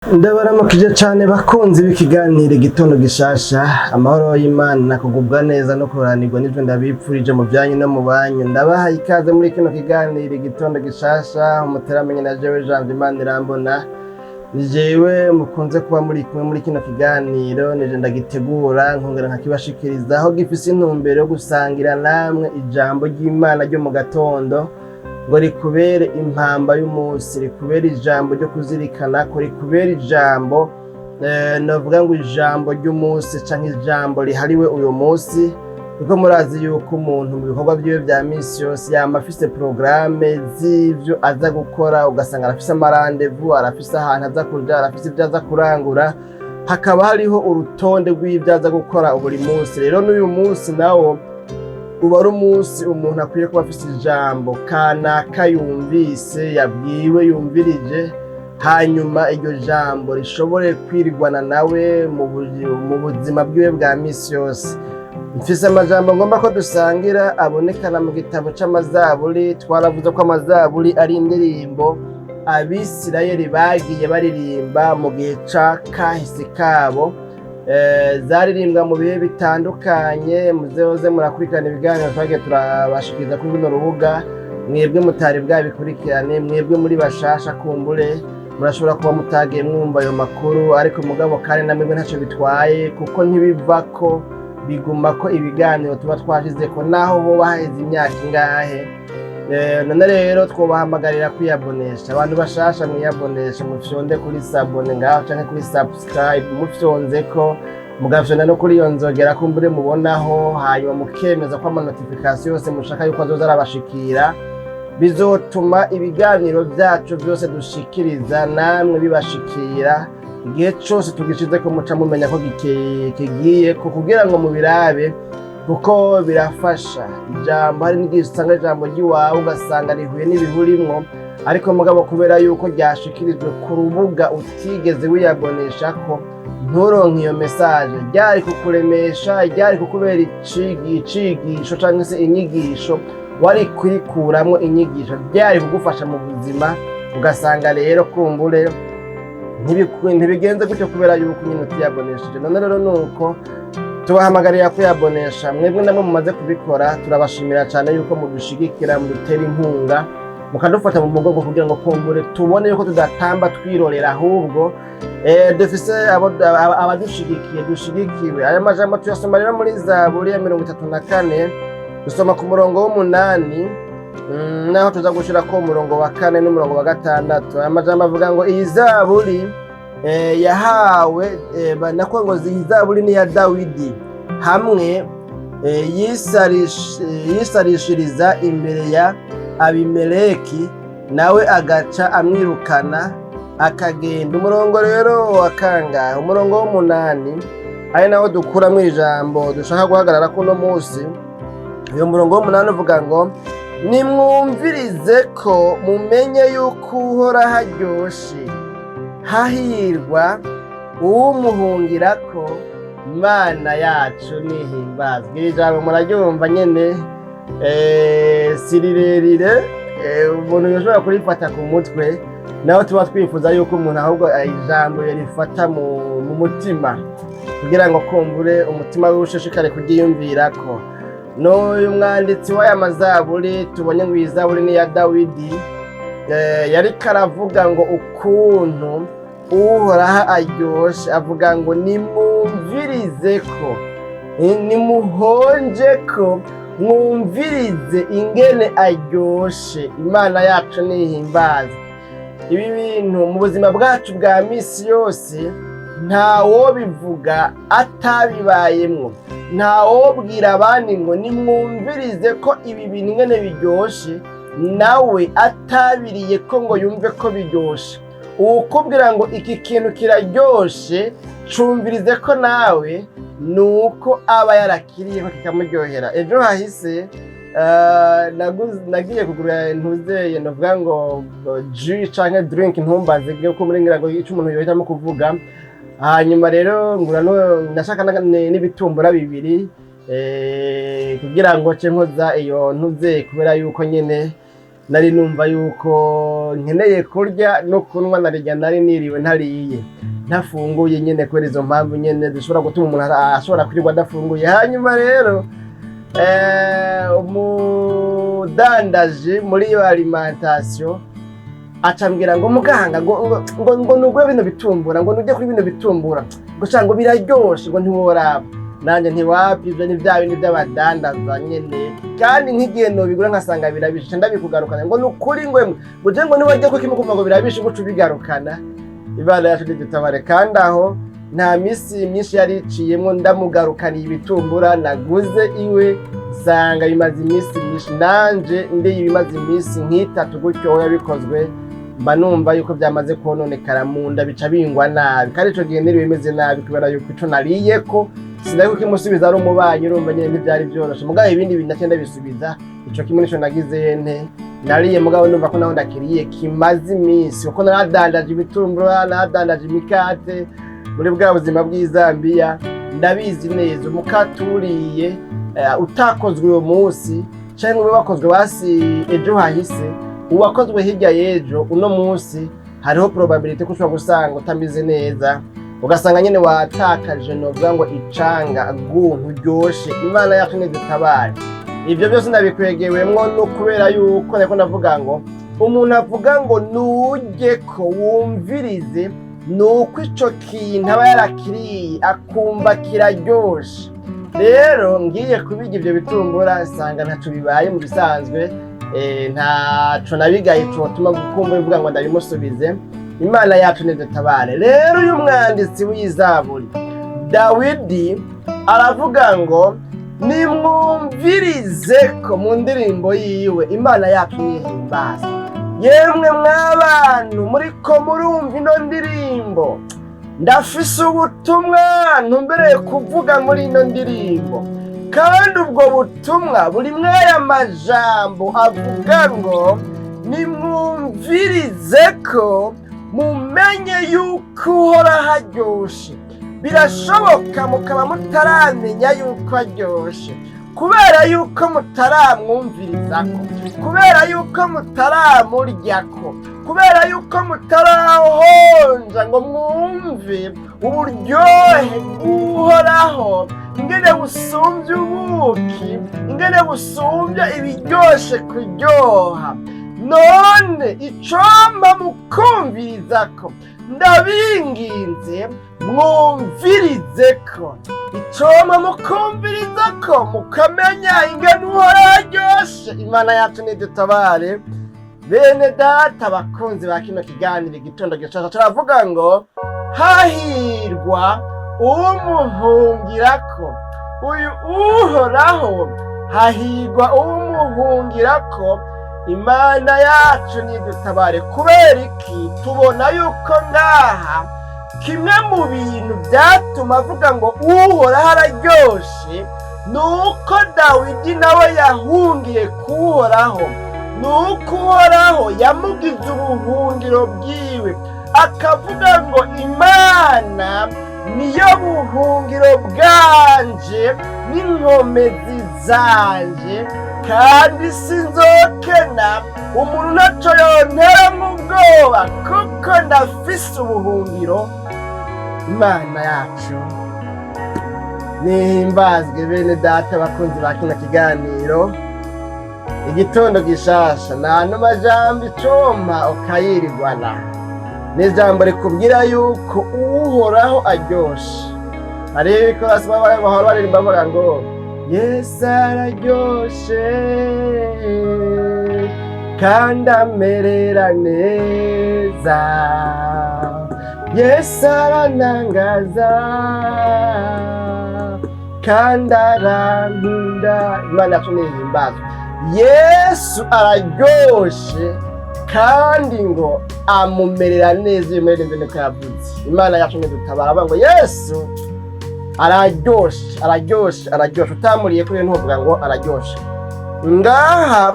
Ndabaramukije cane bakunzi b'ikiganiro Igitondo Gishasha. Amahoro y'Imana, kugubwa neza no kuranirwa n'ivyo ndabipfurije mu vyanyu no mu banyu. Ndabahaye ikaze muri kino kiganiro Igitondo Gishasha. Umuteramenye na jewe Janvier Imana irambona, ni jewe mukunze kuba muri kumwe muri kino kiganiro. Nije ndagitegura nkongera nkakibashikiriza, aho gifise intumbero yo gusangira namwe ijambo ry'Imana ryo mu gatondo, ngo rikubere impamba y'umunsi, rikubere ijambo ryo kuzirikana, ko rikubere ijambo, novuga ngo ijambo ry'umunsi canke ijambo rihariwe uyu munsi, kuko murazi yuko umuntu mu bikorwa vyiwe vya misi yose yama afise porogaramu z'ivyo aza gukora. Ugasanga arafise ama rendez-vous, arafise ahantu aza kuja, arafise ivyo aza kurangura, hakaba hariho urutonde rw'ivyo aza gukora buri munsi. Rero n'uyu munsi nawo uba ari umunsi umuntu akwiye kuba afise ijambo kanaka yumvise, yabwiwe, yumvirije, hanyuma iryo jambo rishobore kwirigwana nawe mu buzima bwiwe bwa misi yose. Mfise amajambo ngomba ko dusangira abonekana mu gitabo c'Amazaburi. Twaravuze ko Amazaburi ari indirimbo Abisirayeli bagiye baririmba mu gihe ca kahise kabo, zaririmbwa mu bihe bitandukanye. Muzehoze murakurikirana ibiganiro twagiye turabashikiriza kuri runo rubuga. Mwebwe mutari bwabikurikirane, mwebwe muri bashasha, kumbure murashobora kuba mutagiye mwumva ayo makuru, ariko mugabo kandi namwebwe ntacyo bitwaye, kuko ntibivako, biguma ko ibiganiro tuba twashizeko naho hoba haheze imyaka ingahe. None rero twobahamagarira kwiyabonesha. Abantu bashasha, mwiyabonesha, mufyonde kuri s'abonner ngaho canke kuri subscribe. Mufyonzeko, mugafyonda no kuri iyo nzogera kumbure mubonaho, hanyuma mukemeza ko ama notification yose mushaka yuko azoza arabashikira, bizotuma ibiganiro byacu byose dushikiriza namwe bibashikira igihe cyose tugishize ko muca mumenya ko kigiye ko kugira ngo mubirabe, kuko birafasha. Ijambo, hari n'igihe usanga ijambo ry'iwawe ugasanga rihuye n'ibihurimwo, ariko mugabo kubera yuko ryashikirijwe ku rubuga utigeze wiyabonesha ko, nturonke iyo message ryari kukuremesha, ryari kukubera icigisho cyangwa se inyigisho, wari kurikuramwo inyigisho ryari kugufasha mu buzima. Ugasanga rero kumbure ntibigenze gutyo kubera yuko nyine utiyabonesheje. None rero nuko tubahamagarira kwiyabonesha. Mwebwe namwe mumaze kubikora, turabashimira cyane yuko mudushigikira, mudutera inkunga, mukadufata mu mugongo kugira ngo kumbure tubone yuko tudatamba twirorera, ahubwo dufise abadushigikiye, dushigikiwe. Aya majambo tuyasoma rero muri Zaburi ya 34, dusoma ku murongo w'umunani, naho tuza gushira ko umurongo wa kane n'umurongo wa gatandatu. Aya majambo avuga ngo iyi zaburi yahawe nako ngo iyi zaburi ni iya Dawidi hamwe yisarishiriza imbere ya Abimeleki, nawe agaca amwirukana akagenda. Umurongo rero wa kangahe? Umurongo w'umunani, ari nawo dukuramo ijambo dushaka guhagarara kuno munsi. Uyu murongo w'umunani uvuga ngo: "Nimwumvirize ko mumenye yuko Uhoraho aryoshe, hahirwa uwumuhungirako. Imana yacu nihimbazwe." Iri jambo muraryumva nyene, si rirerire, umuntu yoshobora kurifata ku mutwe. Naho tuba twifuza yuko umuntu ahubwo ijambo yarifata mu mutima, kugira ngo kumbure umutima wiwe ushishikare kuryiyumvirako. N'uyu mwanditsi w'aya mazaburi tubonye ngo iyi zaburi ni iya Dawidi, yariko aravuga ngo ukuntu Uhoraho aryoshe. Avuga ngo nimwumvirize ko, nimuhonje ko mwumvirize ingene aryoshe. Imana yacu nihimbaze. Ibi bintu mu buzima bwacu bwa misi yose ntawobivuga atabibayemwo, ntawobwira abandi ngo nimwumvirize ko ibi bintu ingene biryoshe, nawe atabiriye ko ngo yumve ko biryoshe. Uwukubwira ngo iki kintu kiraryoshe, cumvirize ko nawe, ni uko aba yarakiriye ko kikamuryohera. Ejo hahise nagiye kugura ntuzeye, ndavuga ngo jus canke drink, ntumbaze ko muri ngira ngo ico umuntu yohitamo kuvuga. Hanyuma rero ngura nashaka n'ibitumbura bibiri, kugira ngo ce nkoza iyo ntuze, kubera yuko nyene Nari numva yuko nkeneye kurya no kunywa, narirya nari niriwe ntariye, ntafunguye nyene, kubera izo mpamvu nyene zishobora gutuma umuntu ashobora kwirirwa adafunguye. Hanyuma rero umudandaji muri iyo alimentation acambwira ngo: "Muganga, ngo nugure bino bitumbura, ngo nujye kuri bino bitumbura, ngo sha, ngo biraryoshe, ngo ntiworaba." Nanjye ntiwapi, ivyo ni bya bindi by'abadandaza nyene, kandi nk'igihe nobigura nkasanga birabishe ndabikugarukana. Ngo nukuri, ngo emwe, ngo je, ngo niwajya ko kimwe kumva ngo birabishe, guca ubigarukana. Imana yacu nidutabare. Kandi aho nta misi myinshi yari iciyemwo ndamugarukaniye ibitumbura naguze iwe, nsanga bimaze iminsi myinshi, nanje ndiye ibimaze iminsi nk'itatu gutyo bikozwe, mba numva yuko byamaze kononekara mu nda, bica bingwa nabi. Kandi ico gihe niriwe bimeze nabi kubera yuko ico nariyeko sinari kukimusubiza, ari umubanyi. Urumva nyene ntivyari vyoroshe. Mugabo ibindi bintu naciye ndabisubiza, ico kimwe nico nagize nte nariye, mugabo numva ko naho ndakiriye kimaze iminsi, kuko naradandaje ibitumbura, naradandaje imikate muri bwa buzima bw'Izambiya. Ndabizi neza, umukate uriye utakozwe uwo munsi canke ube wakozwe basi ejo hahise, uwakozwe hirya y'ejo, uno munsi hariho probability ko ushobora gusanga utameze neza, ugasanga nyene watakaje, novuga ngo icanga guntu uryoshe. Imana yacu nidutabare. Ibyo byose ndabikwegewemwo no kubera yuko nariko ndavuga ngo umuntu avuga ngo nujye ko wumvirize, ni uko ico kintu aba yarakiriye akumva kiraryoshe. Rero ngiye kubirya ivyo bitumbura, nsanga ntaco bibaye mu bisanzwe, ntaco nabigaye cotuma kumva bivuga ngo ndabimusubize. Imana yacu nidutabare. Rero uyu mwanditsi w'izaburi Dawidi aravuga ngo nimwumvirize ko mu ndirimbo yiwe Imana yacu nihimbaza. Yemwe mw'abantu muriko murumva ino ndirimbo, ndafise ubutumwa ntumbereye kuvuga muri ino ndirimbo, kandi ubwo butumwa buri mw'aya majambo avuga ngo: "Nimwumvirize ko mumenye yuko Uhoraho aryoshe." Birashoboka mukaba mutaramenya yuko aryoshe kubera yuko mutaramwumvirizako, kubera yuko mutaramuryako, kubera yuko mutarahonja ngo mwumve uburyohe bw'Uhoraho, ingene busumbye ubuki, ingene busumbye ibiryoshe kuryoha. None icompa mukumvirizako, ndabinginze mwumvirize ko icompa mukumviriza ko mukamenya ingene Uhoraho aryoshe. Imana yacu nidutabare. Bene data bakunzi ba kino kiganiro Igitondo Gishasha, turavuga ngo hahirwa umuhungirako uyu Uhoraho, hahirwa umuhungirako. Imana yacu nidutabare. Kubera iki? Tubona yuko ngaha kimwe mu bintu byatuma avuga ngo Uhoraho araryoshe ni uko Dawidi nawe yahungiye kuhoraho, ni uko Uhoraho yamugize ubuhungiro bwiwe, akavuga ngo: "Imana niyo buhungiro bwanje n'inkomezi zanje, kandi sinzokena. Umuntu ntaco yonteramwo ubwoba, kuko ndafise ubuhungiro." Imana yacu nihimbazwe. Bene data bakunzi ba kino kiganiro Igitondo Gishasha, nta majambo icompa ukayirirwana, ni ijambo rikubwira yuko Uhoraho aryoshe. Hariho ibikorasi bahora baririmba bavuga ngo: "Yesu araryoshe kandi amerera neza, Yesu aranangaza kandi arankunda." Imana yacu nihimbazwe. Yesu araryoshe kandi ngo amumerera neza. Iyo muririmbyi niko yavuze. Imana yacu nidutabara. Avuga ngo Yesu araryoshe, araryoshe, araryoshe. Utamuriye kuri ntuvuga ngo araryoshe. Ngaha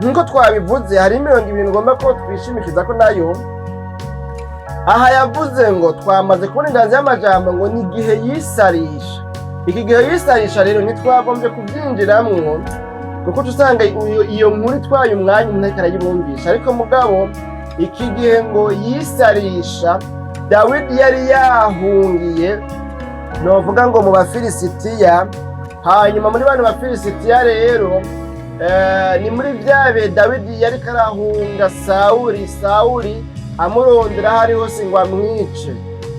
nkuko twabivuze, hari imirongo ibiri ngomba ko twishimikiza ko nayo. Aha yavuze ngo twamaze kubona inganzi y'amajambo ngo ni igihe yisarisha. Iki gihe yisarisha rero ntitwagombye kubyinjiramwo. Kuko uca usanga iyo nkuru itwaye umwanya, umuntu ariko arayibumvisha. Ariko mugabo iki gihe ngo yisarisha, Dawidi yari yahungiye, novuga ngo mu Bafilisitiya. Hanyuma muri bano Bafilisitiya rero, ni muri bya bihe Dawidi yariko arahunga Sawuli, Sawuli amurondera aho ari hose ngo amwice.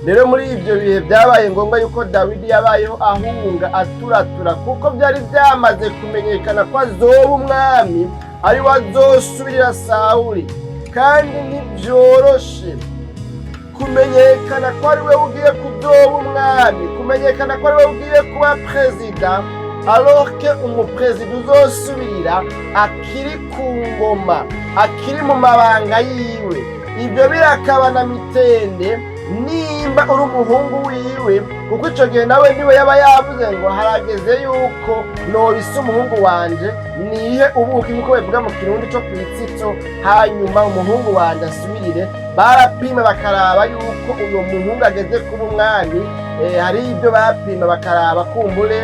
Rero muri ibyo bihe byabaye ngombwa yuko Dawidi yabayeho ahunga, aturatura, kuko byari byamaze kumenyekana ko azoba umwami, ari we azosubirira Sawuli. Kandi ntibyoroshe kumenyekana ko ari we ugiye kuzoba umwami, kumenyekana ko ari we ugiye kuba perezida, alors que umuperezida uzosubirira akiri ku ngoma, akiri mu mabanga yiwe. Ibyo birakaba na mitende nimba uri umuhungu wiwe, kuko icyo gihe nawe niwe yaba yavuze ngo harageze yuko nobisa umuhungu wanje, nihe ubuki, nk'uko babivuga mu Kirundi cyo kwitsitso, hanyuma umuhungu wanje asubirire. Barapima bakaraba yuko uyo muhungu ageze kuba umwami. Hari ibyo bapima bakaraba, kumbure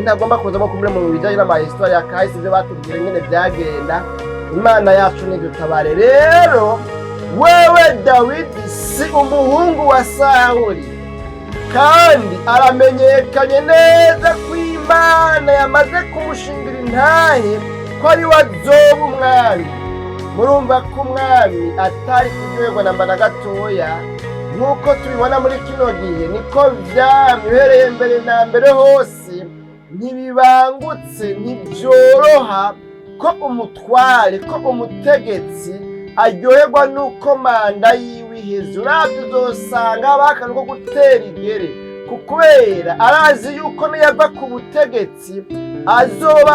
ntagomba kuzamo, kumbure mu bijyanye n'amahistoire ya kahise, ibyo batubwira ingene byagenda. Imana yacu nidutabare. Rero wewe Dawidi si umuhungu wa Sawuli, kandi aramenyekanye neza ko Imana yamaze kumushingira intahe ko ari we azoba umwami. Murumva ko umwami atari kuryoherwa namba na gatoya. Nk'uko tubibona muri kino gihe, niko vyamye uhereye mbere na mbere hose. Ntibibangutse, ntibyoroha ko umutware, ko umutegetsi aryoherwa n'uko manda yiwe iheze. Uravye uzosanga habaho akantu ko gutera igere, kubera arazi yuko niyava ku butegetsi azoba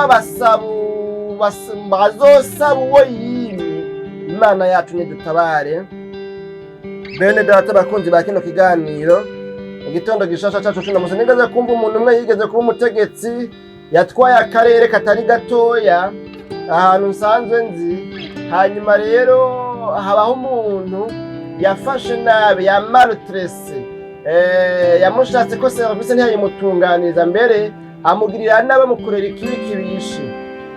azosaba uwo yimye. Imana yacu nidutabare. Bene data, bakunzi ba kino kiganiro Igitondo Gishasha cacu cuno musi, nigeze kumva umuntu umwe yigeze kuba umutegetsi, yatwaye akarere katari gatoya ahantu nsanzwe nzi. Hanyuma rero habaho umuntu yafashe nabi, ya maltraité, yamushatse ko serivisi ntiyayimutunganiriza, mbere amugirira nabi, amukorera ikibi kibishe.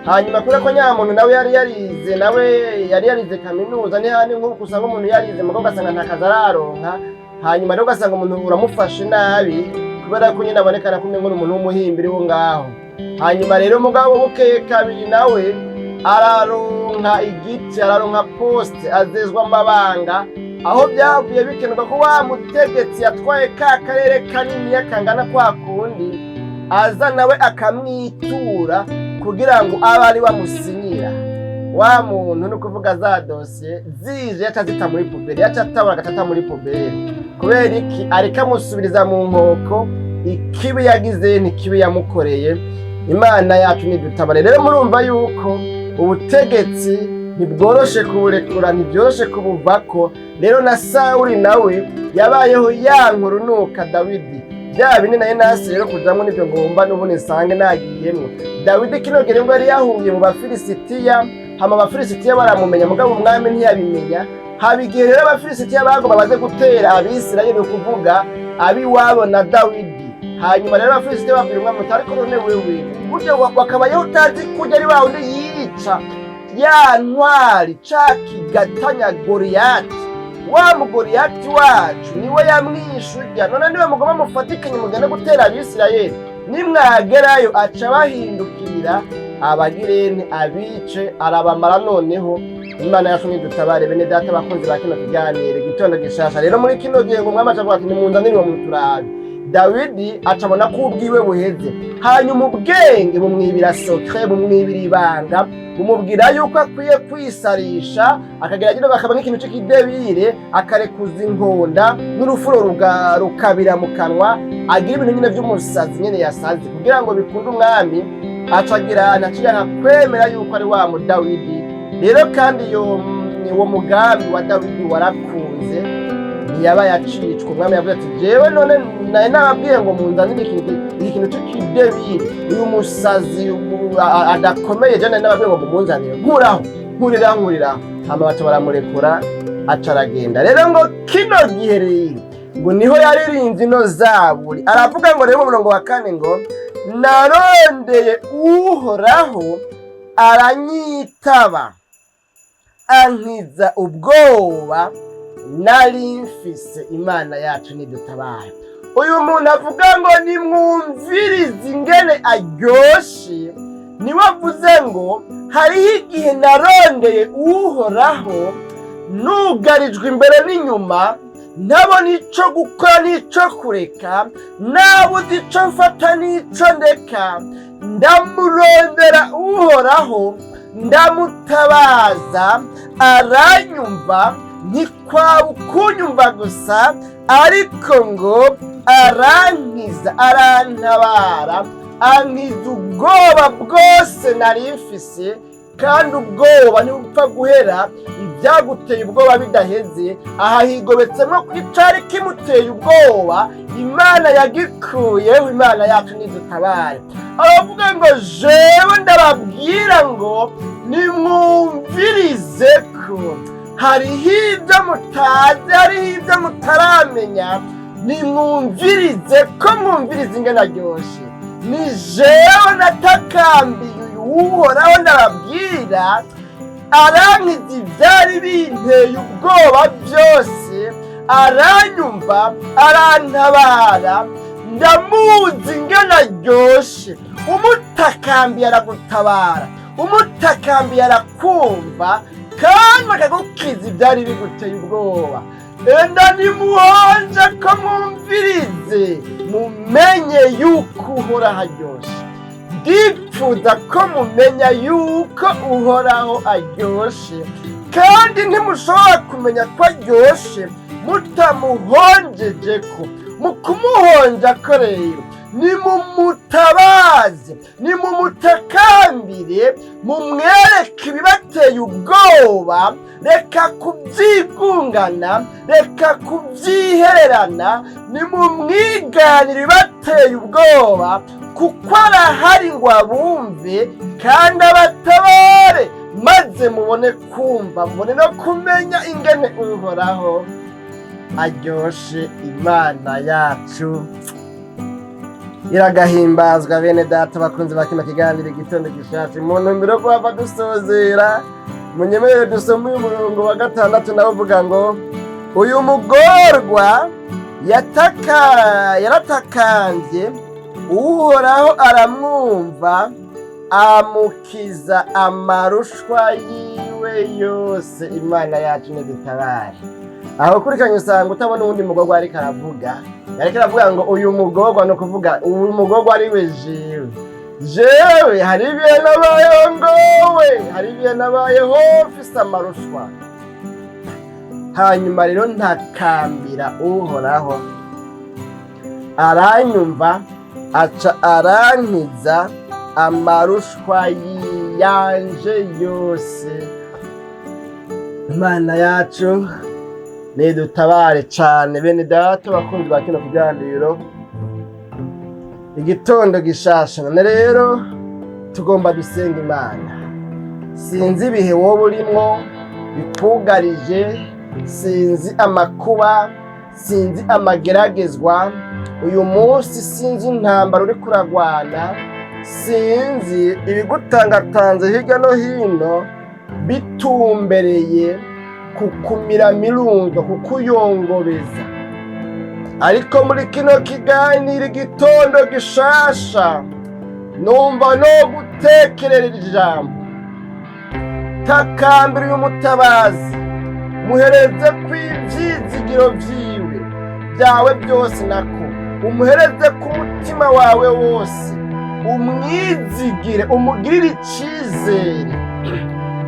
Hanyuma kubera ko nyamuntu nawe yari yarize, nawe yari yarize kaminuza, ntihandi nk'uko usanga umuntu yarize mugabo ugasanga nta kazi araronka. Hanyuma rero ugasanga umuntu uramufashe nabi kubera ko nyine abonekana ko umengo ni umuntu w'umuhimbiri wo ngaho. Hanyuma rero mugabo bukeye kabiri nawe araronka igiti, araronka poste, azezwa amabanga, aho byavuye bikenerwa ko wa mutegetsi yatwaye ka karere kaniniya kangana kwa kundi aza nawe akamwitura kugira ngo abe ari wamusinyira. Wa muntu, ni ukuvuga za dosiye zije, yaca zita muri poubelle, yaca atabura agatata muri poubelle. Kubera iki? Ariko amusubiriza mu nkoko ikibi yagize, n'ikibi yamukoreye. Imana yacu nidutabare. Rero murumva yuko ubutegetsi ntibworoshe kuburekura, ntibyoroshe kubuvako. Rero na Sawuli nawe yabayeho yankurunuka Dawidi. Bya bindi nayo nasi rero kujamwo nivyo ngomba n'ubundi nsange nagiyemwo. Dawidi kino gihe ngo yari yahungiye mu Bafilisitiya, hama Abafilisitiya baramumenya, mugabo umwami ntiyabimenya. Haba igihe rero Abafilisitiya bagomba baze gutera Abisirayeli, ni ukuvuga ab'iwabo na Dawidi. Hanyuma rero Abafilisitiya babwira umwami uti: "Ariko none wewe burya wakabayeho utazi kurya ari wa wundi yica ya ntwari ca kigatanya Goriyati, wa Mugoriyati wacu niwe yamwishe urya. None niwe mugomba mufatikanye mugende gutera Abisirayeli, nimwagerayo aca bahindukirira abagirene, abice, arabamara." Noneho Imana yacu nidutabare. Bene data, bakunzi ba kino kiganiro Igitondo Gishasha, rero muri kino gihe ngo umwami aca avuga ati: "Nimunzanire uwo muntu turabe." Dawidi acabona ko ubwiwe buheze. Hanyuma ubwenge bumwibira secret, bumwibira ibanga, bumubwira yuko akwiye kwisarisha, akagira agira bakaba nk'ikintu c'ikidebire, akarekuza inkonda n'urufuro rukabira mu kanwa, agira ibintu nyine vy'umusazi nyene yasaze kugira ngo bikunde umwami. Acagira ntaciyanka kwemera yuko ari wa Mudawidi. Rero kandi iyo uwo mugambi wa Dawidi warakunze, ntiyaba yacicwa. Umwami yavuze ati: "Jewe none nari nababwiye ngo munzanire iki kintu c'ikidebire, uyu musazi adakomeye. Je nari nababwiye ngo mumunzanire, nkuraho, nkuriraho, nkuriraho." Hama baca baramurekura, aca aragenda. Rero ngo kino gihe rero Ngo niho yaririmbye ino zaburi, aravuga ngo rero mu murongo wa 4 ngo: "Narondeye Uhoraho, aranyitaba, ankiza ubwoba nari mfise." Imana yacu nidutabara. Uyu muntu avuga ngo nimwumvirize ingene aryoshe, niwe avuze ngo: "Hariho igihe narondeye Uhoraho, nugarijwe imbere n'inyuma, ntabona ico gukora n'ico kureka, nabuze ico mfata n'ico ndeka. Ndamurondera Uhoraho, ndamutabaza, aranyumva. Ntikwaba ukunyumva gusa, ariko ngo arankiza, arantabara, ankiza ubwoba bwose nari mfise." Kandi ubwoba ntibupfa guhera ibyaguteye ubwoba bidaheze. Aha higobetsemo ko icari kimuteye ubwoba Imana yagikuyeho. Imana yacu nidutabare. Aravuga ngo: "Jewe ndababwira ngo nimwumvirize ko hariho ibyo mutazi, hariho ibyo mutaramenya. Nimwumvirize ko mwumvirize ingene aryoshe. Ni jewe natakambiye uyu Uhoraho ndababwira, arankiza ibyari binteye ubwoba byose, aranyumva, arantabara. Ndamuzi ingene aryoshe." Umutakambiye aragutabara, umutakambiye arakumva kandi akagukiza ibyari biguteye ubwoba. Enda nimuhonje ko mwumvirize, mumenye yuko Uhoraho aryoshe. Ndipfuza ko mumenya yuko Uhoraho aryoshe, kandi ntimushobora kumenya ko aryoshe mutamuhonjeje. Ko mu kumuhonja ko rero, nimumutabaze, nimumutakambire, mumwereke ibibateye ubwoba. Reka kubyigungana, reka kubyihererana, nimumwiganire ibibateye ubwoba, kuko arahari ngo abumve kandi abatabare, maze mubone kumva, mubone no kumenya ingene Uhoraho aryoshe. Imana yacu iragahimbazwa. Bene data bakunze ba kino kiganiro Igitondo Gishasha, mu ntumbero yo kuhava dusozera, munyemerere dusome uyu murongo wa 6, nawe uvuga ngo: "Uyu mugorwa yaratakambye Uhoraho, aramwumva, amukiza amarushwa yiwe yose." Imana yacu nidutabare. Aho ukurikiranye usanga utabona uwundi mugorwa, ariko aravuga, yariko aravuga ngo uyu mugorwa, ni ukuvuga uyu mugorwa ari we jewe. Jewe hari ibihe nabayeho ngowe, hari ibihe nabayeho mfise amarushwa, hanyuma rero ntakambira Uhoraho, aranyumva, aca arankiza amarushwa yanje yose. Imana yacu nidutabare cane. Bene data bakunzi ba kino kiganiro Igitondo Gishasha, none rero tugomba dusenga Imana. Sinzi ibihe wowe urimwo bikugarije, sinzi amakuba, sinzi amageragezwa uyu munsi, sinzi intambara uri kuragwana, sinzi ibigutangatanze hirya no hino bitumbereye kukumira mirundo, kukuyongobeza. Ariko muri kino kiganiro Igitondo Gishasha, numva no gutekerera ijambo: takambira uyu mutabazi, muhereze kw'ibyizigiro vyiwe byawe byose, nako umuhereze ku mutima wawe wose, umwizigire, umugirire icizere,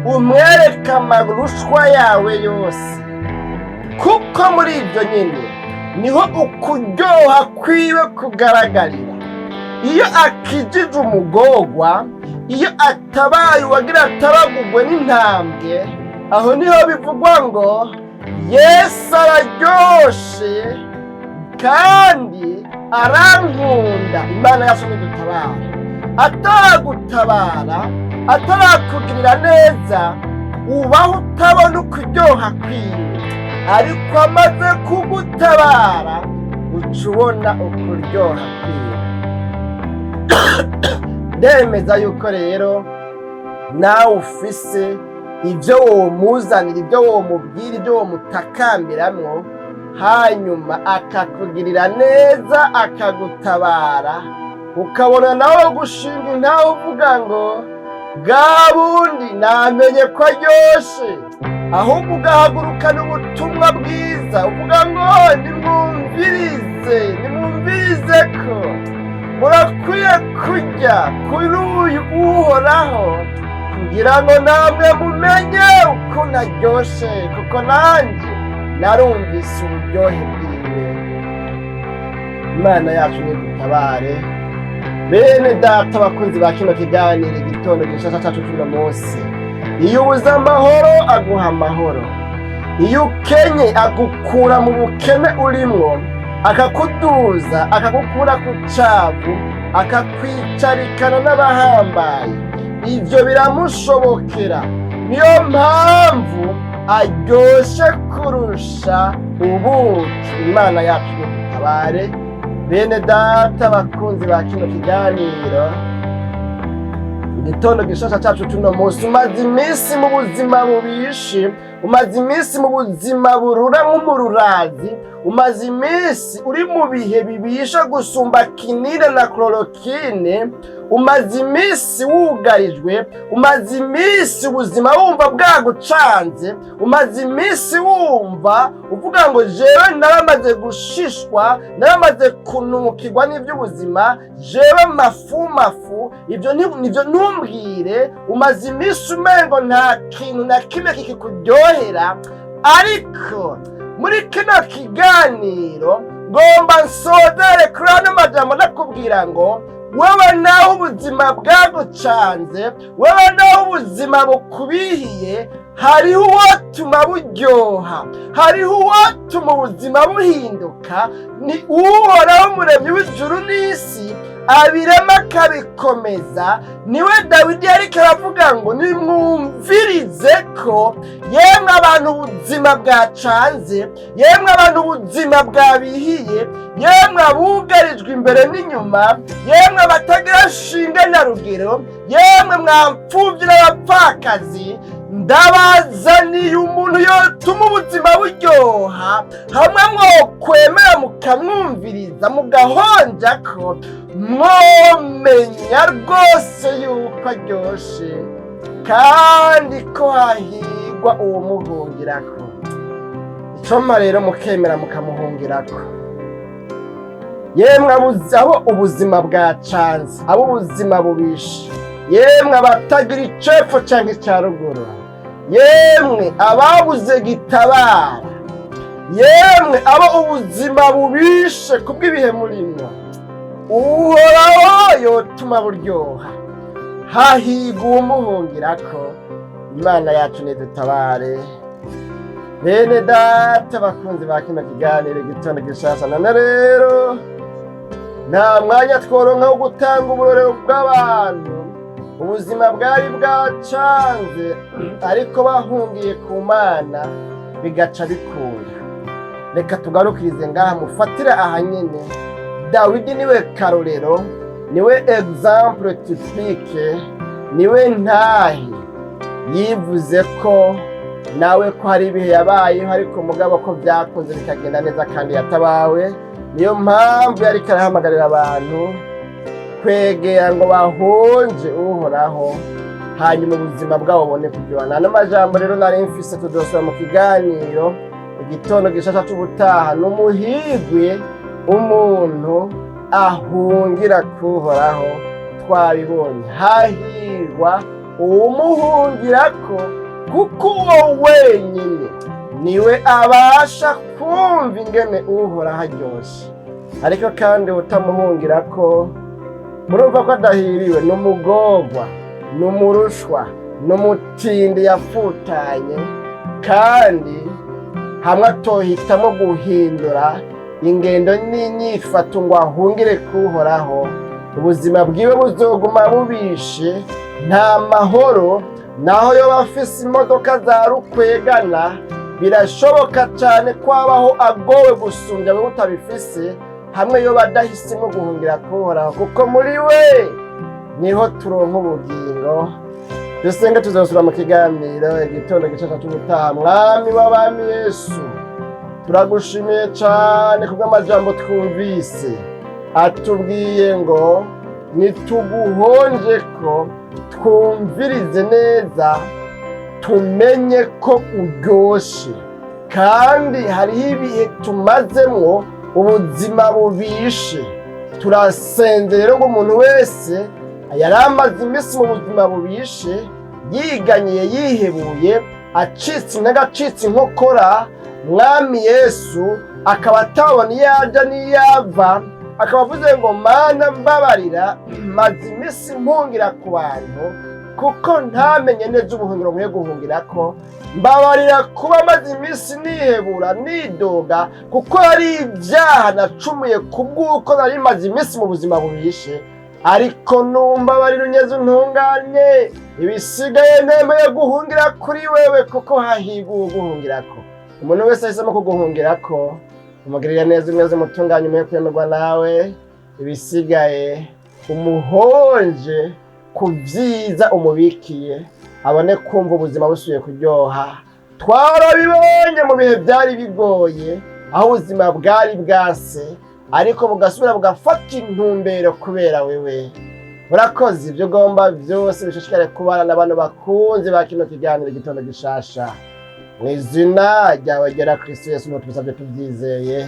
umwereke amarushwa yawe yose, kuko muri ibyo nyine niho ukuryoha kwiwe kugaragarira. Iyo akijije umugorwa, iyo atabaye uwagira atabagugwe n'intambwe, aho niho bivugwa ngo Yesu araryoshe kandi arankunda. Imana yacu nidutabara. Ataragutabara, atarakugirira neza, ubaho utabona ukuryoha kwiwe. Ariko amaze kugutabara, uca ubona ukuryoha kwiwe. Ndemeza yuko rero nawe ufise ibyo womuzanira, ibyo womubwira, ibyo womutakambiramwo, hanyuma akakugirira neza, akagutabara, ukabona nawe gushinga intawe uvuga ngo: "Bwa bundi namenye ko aryoshe." Ahubwo ugahagurukana ubutumwa bwiza uvuga ngo: "Nimwumvirize, nimwumvirize ko murakwiye kujya kuri uyu Uhoraho kugira ngo namwe mumenye ukuntu aryoshe, kuko nanjye narumvise uburyohe bwiwe." Imana yacu nidutabare. Bene data, abakunzi ba kino kiganiro Igitondo Gishasha cacu cy'uno munsi, iyo ubuze amahoro, aguha amahoro. Iyo ukenye, agukura mu bukene urimwo, akakuduza, akagukura ku cavu, akakwicarikana n'abahambaye. Ibyo biramushobokera. Niyo mpamvu aryoshe kurusha ubuki. Imana yacu nidutabare. Bene data, bakunzi ba kino kiganiro Igitondo Gishasha cacu c'uno munsi, umaze iminsi mu buzima bubishe, umaze iminsi mu buzima burura nk'umururazi, umaze iminsi uri mu bihe bibishe gusumba quinine na chloroquine, umaze iminsi wugarijwe, umaze iminsi ubuzima wumva bwagucanze, umaze iminsi wumva uvuga ngo: "Jewe naramaze gushishwa, naramaze kunukirwa n'iby'ubuzima, jewe mafu mafu, ibyo nibyo ntumbwire." Umaze iminsi umengo nta kintu na kimwe kikikuryohera. Ariko muri kino kiganiro ngomba nsozere kuri ano majambo, ndakubwira ngo wewe naho ubuzima bwagucanze, wewe naho ubuzima bukubihiye, hariho uwotuma buryoha, hariho uwotuma ubuzima buhinduka. Ni Uhoraho, Umuremyi w'ijuru n'isi, abirema akabikomeza. Niwe Dawidi yariko aravuga ngo: "Nimwumvirize ko yemwe abantu ubuzima bwacanze, yemwe abantu ubuzima bwabihiye, yemwe abugarijwe imbere n'inyuma, yemwe abatagira shinge na rugero, yemwe mwamfuvyi n'abapfakazi, ndabazaniye umuntu yotuma ubuzima buryoha. Hamwe mwokwemera mukamwumviriza, mugahonja ko mwomenya rwose yuko aryoshe, kandi ko hahigwa uwumuhungirako." Icoma rero mukemera mukamuhungirako. Yemwe abo ubuzima bwacanze, abo ubuzima bubishe, yemwe abatagira icepfo canke ica ruguru, yemwe ababuze gitabara, yemwe abo ubuzima bubishe kubw'ibihe murimwo, Uhoraho yotuma buryoha. Hahigwa uwumuhungirako. Imana yacu nidutabare. Bene data, bakunzi ba kino kiganiro Igitondo Gishasha, none rero nta mwanya tworonka wo gutanga uburorero bw'abantu ubuzima bwari bwacanze, ariko bahungiye ku Mana bigaca bikunda. Reka tugarukirize ngaha, mufatire aha nyene. Dawidi niwe karorero, niwe exemple typique, niwe ntahe yivuze ko nawe ko hari ibihe yabayeho, ariko mugabo ko byakunze bikagenda neza kandi yatabawe. Niyo mpamvu yariko arahamagarira abantu kwegera ngo bahunje Uhoraho, hanyuma ubuzima bwabo bubone kuryoha. N'amajambo rero nari mfise, tuzosubira mu kiganiro Igitondo Gishasha c'ubutaha. N'umuhigwe umuntu ahungira kuhoraho. Twabibonye, hahirwa uwumuhungirako, kuko uwo wenyine niwe abasha kumva ingene Uhoraho aryoshe. Ariko kandi utamuhungirako, murumva ko adahiriwe, ni umugorwa, ni umurushwa, ni umutindi yafutanye. Kandi hamwe atohitamo guhindura ingendo n'inyifato ngo ahungire kuhoraho, ubuzima bwiwe buzoguma bubishe, nta mahoro, naho yoba afise imodoka za rukwegana. Birashoboka cyane ko abaho agowe gusumbya wowe utabifise, hamwe yo badahisemo guhungira kuhoraho, kuko muri we niho turonka ubugingo. Dusenge, tuzosura mu kiganiro Igitondo Gishasha cy'ubutaha. Mwami w'abami Yesu, turagushimiye cyane kubw'amajambo twumvise atubwiye ngo nituguhonje ko twumvirize neza, tumenye ko uryoshe. Kandi hariho ibihe tumazemwo ubuzima bubishe. Turasenze rero ngo umuntu wese yari amaze iminsi mu buzima bubishe, yiganyiye, yihebuye, acitse intege, acitse inkokora, Mwami Yesu, akaba atabona iyo ajya n'iyo ava, akaba avuze ngo: "Mana, mbabarira, maze iminsi mpungira ku bantu kuko ntamenye neza ubuhungiro nkwiye guhungira ko. Mbabarira kuba maze iminsi nihebura, nidoga, kuko hari ibyaha nacumuye kubw'uko nari maze iminsi mu buzima bubishe. Ariko numbabarira, unyeze, untunganye, ibisigaye nemeye guhungira kuri wewe, kuko hahigwa uguhungirako." Umuntu wese ahisemo kuguhungirako, umugirira neza, umweze, umutunganye, umuhe kwemerwa nawe. Ibisigaye umuhonje ku byiza umubikiye, abone kumva ubuzima busubiye kuryoha. Twarabibonye mu bihe byari bigoye, aho ubuzima bwari bwase, ariko bugasubira bugafata intumbero kubera wewe. Urakoze. Ibyo ugomba byose bishishikare kubana na bano bakunzi ba kino kiganiro Igitondo Gishasha. Mu izina ryawe ryera Kristo Yesu niho tubisabye tubyizeye,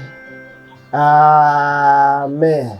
amen.